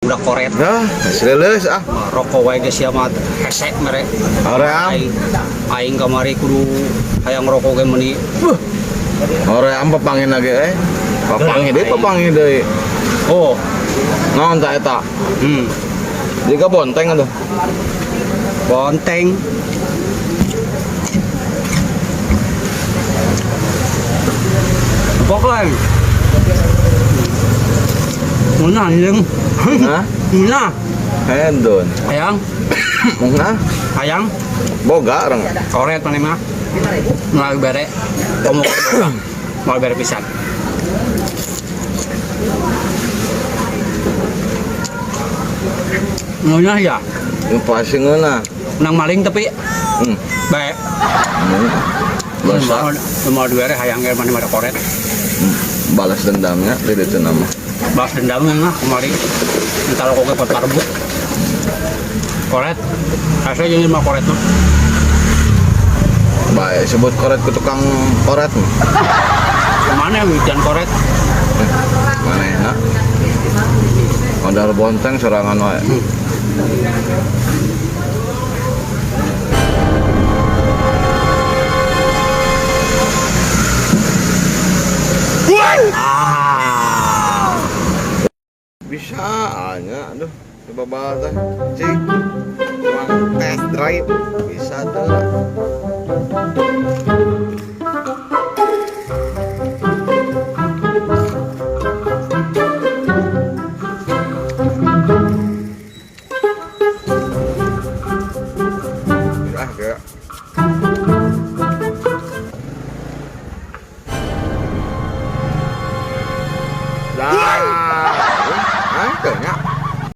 Budak koret. Dah, serius ah. Rokok wae geus sia mah hese mere. Hoream. Aing, aing kamari kudu hayang rokok ge meuni. Buh. Hoream papangin lagi eh. Papangin deui, papangin deui. Oh, Naon ta eta? Jiga bonteng atuh. Bonteng. Pokok lain. Ngeunah anjing. Hah? Ngeunah. Hedon. Hayang, Ngeunah? Hayang. Boga orang. Koret mana mah. Moal bere. Komo moal bere pisan. Ngeunah ya. Yang pasti ngeunah. Menang maling tapi baik. Basa. Mau dibere hayang ge mana mah koret. Balas dendamnya di ditu nama. Balas dendam mah kemari. Entar rokok ge pot parbut. Koret. Asli jeung mah koret tuh. Baik, sebut koret ke tukang koret mah. Kemana hujan koret? Mana enak? Modal bonteng serangan wae. Ah. Bisa aja, aduh, coba bahas teh. Cik, cuma test drive bisa tuh.